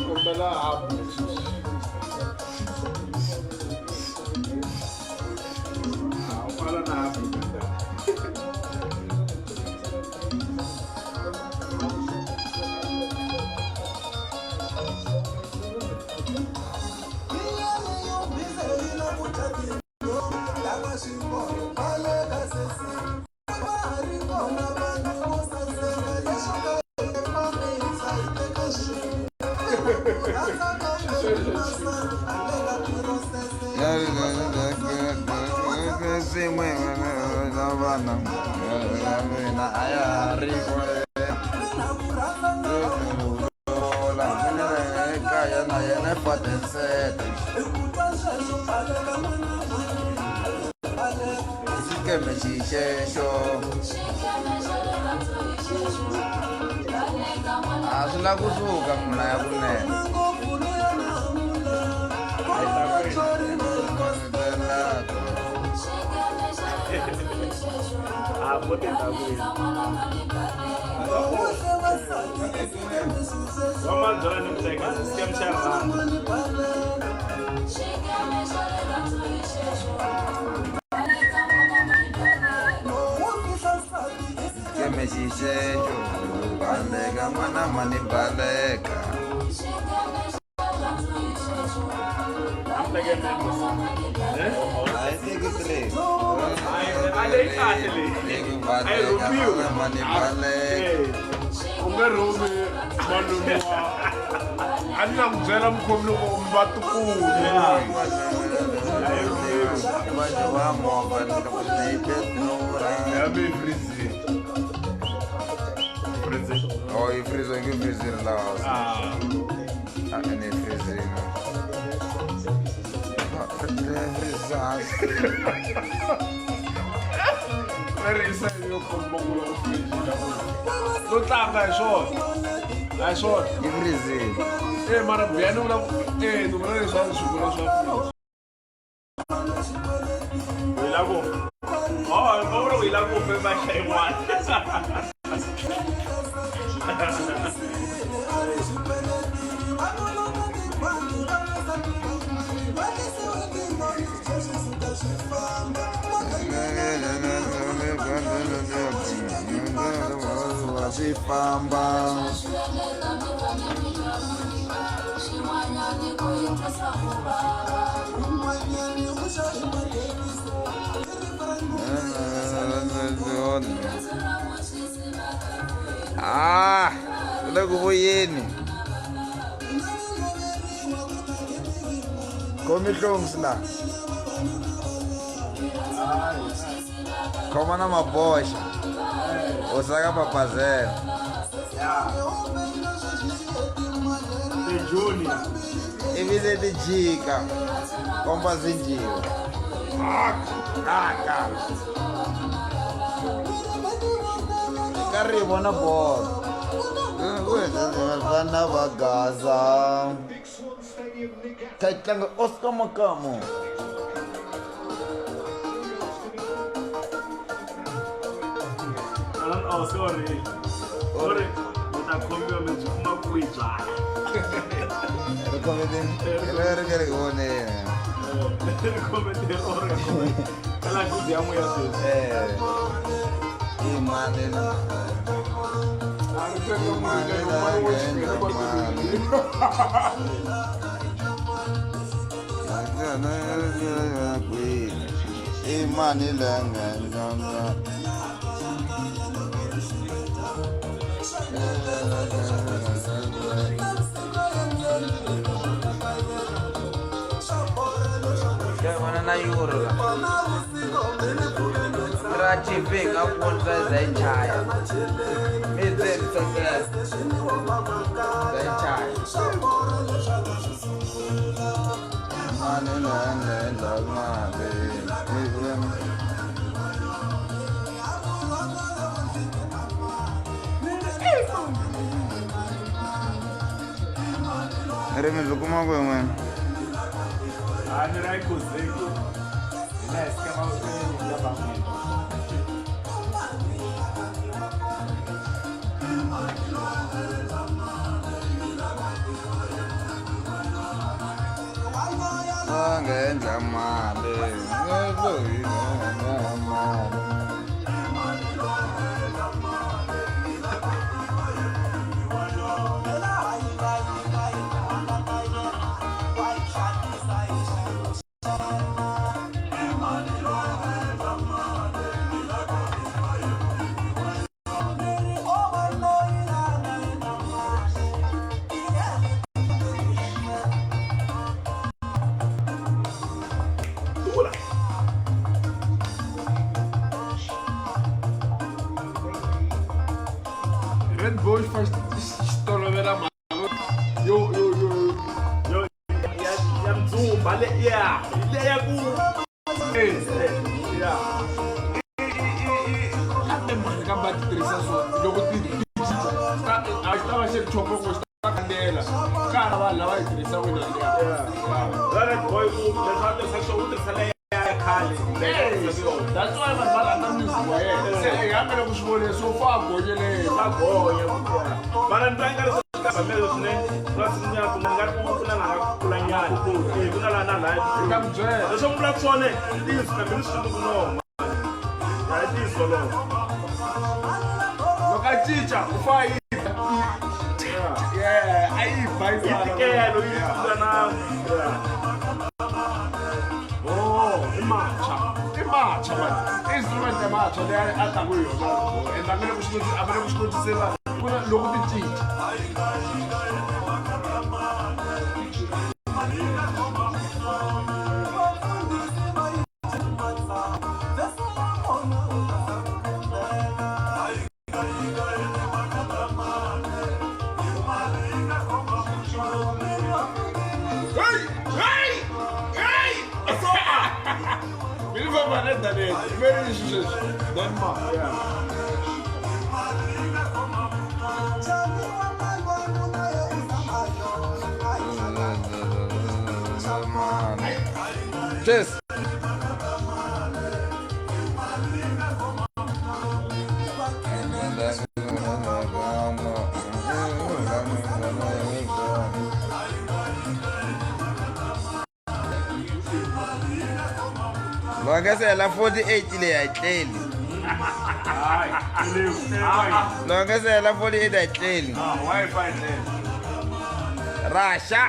Kombela habu. Ah, u fana na habu. Swin'we na vana mina a ya ha ri kaya na yena fatensete xikeme xixexo a swi la kusuka muna ya kunene. Ah, vou tentar com ele. Vamos byela ni mteka scam xa rhanga. Xikeme xixexo baleka n'wana mani baleka. Teke members. Eh? A yi teki three. A leyi kahle leyi. A yi Baleka rhumiwi. n'wana mani baleka. Eh. U nge rhumi malume wa a ni na ku byela mukhomi loko vatukulu. Vaja wa movha loko ni petrol. Ya mi freezing. Freeze. Oh, yi freeze ngi freeze laha. Ah. A ni freeze. Leri i sayini yo komba ku loko fridge la ku lo tlanga hi swona, a hi swona. Yi freeze. E mara biyani vula e ni vula leswi a swi vula swa fridge. Hi la ku. Oh, va vula ku hi la ku fe va xa yin'wana. Swi famba. Ah, u le ku vuyeni. Khomi hlongisi la. Khoma na maboxa. U saka papazela. The Junior. Ivi se ti jika. Komba zinjiwa. Aka. Ka ri vona bolo. Vana va Gaza. Kha yi tlanga Oscar Makamu. Oh, sorry. Sorry. Mi ta khomiwa mi byi kuma kwihi byala? Ri khomele ri ri ri voneni. Ri khomele or ri khomele. Kala ku ya n'wi ya sweswi. Eh. I mani la. A ri teka munhu un'wana wo chikela kwale. I mani la nga nga nga. Ke vona na euro la. Ra TV nga vona za yi chaya. Mi byeli tsakela. Za yi chaya. Mani la la la mali. Ri mi byi kuma kwihi n'wina? A ni ra ekhozeki hina hi scama ya van'wini. Va nga endla mali loyi nga mali. Red Bull xi fa xi tolovela mhaka yo yo yo Yo ya ya mdzumba le ya le ya ku ya a timhaka kambe a ti tirhisa so loko ti cinca a xi ta va xi ri chopoko xi ta kandzela ka ha vanhu lava yi tirhisaka yona liya. La Red Boy ku leswi a tirhisa swona u tirhisa le ya khale. That's why vanhu va rhandza music wa yena se hambi loko swi vone so fa gonyelele. Va gonya mara ni twa nga ri swi kahle swinene plus ni ya ku nga ri ku na laha ku kula nyana eh ku na laha na laha Ni ta ku byela. Leswi mi vulaka swona i ntiyiso na mina swi ku no ya i ntiyiso lowo. Loko a cinca u fa yi yeah a yi ba yi Yi tikelo yi tlula na Oh, i matcha. I matcha man. Instrument ya matcha leyi a tlangu hi yona. And a nga le ku swi a nga le ku swi notisela ku na loko ti cinca. Hey! Hey! Hey! Mi ni famba na Danel. Very leswi sweswi. Denmark. Cheers. Va nga se hela 48 leyi a yi tleli. Loko nga se hela 48 a yi tleli. Ah, Wi-Fi tlele. Raxa.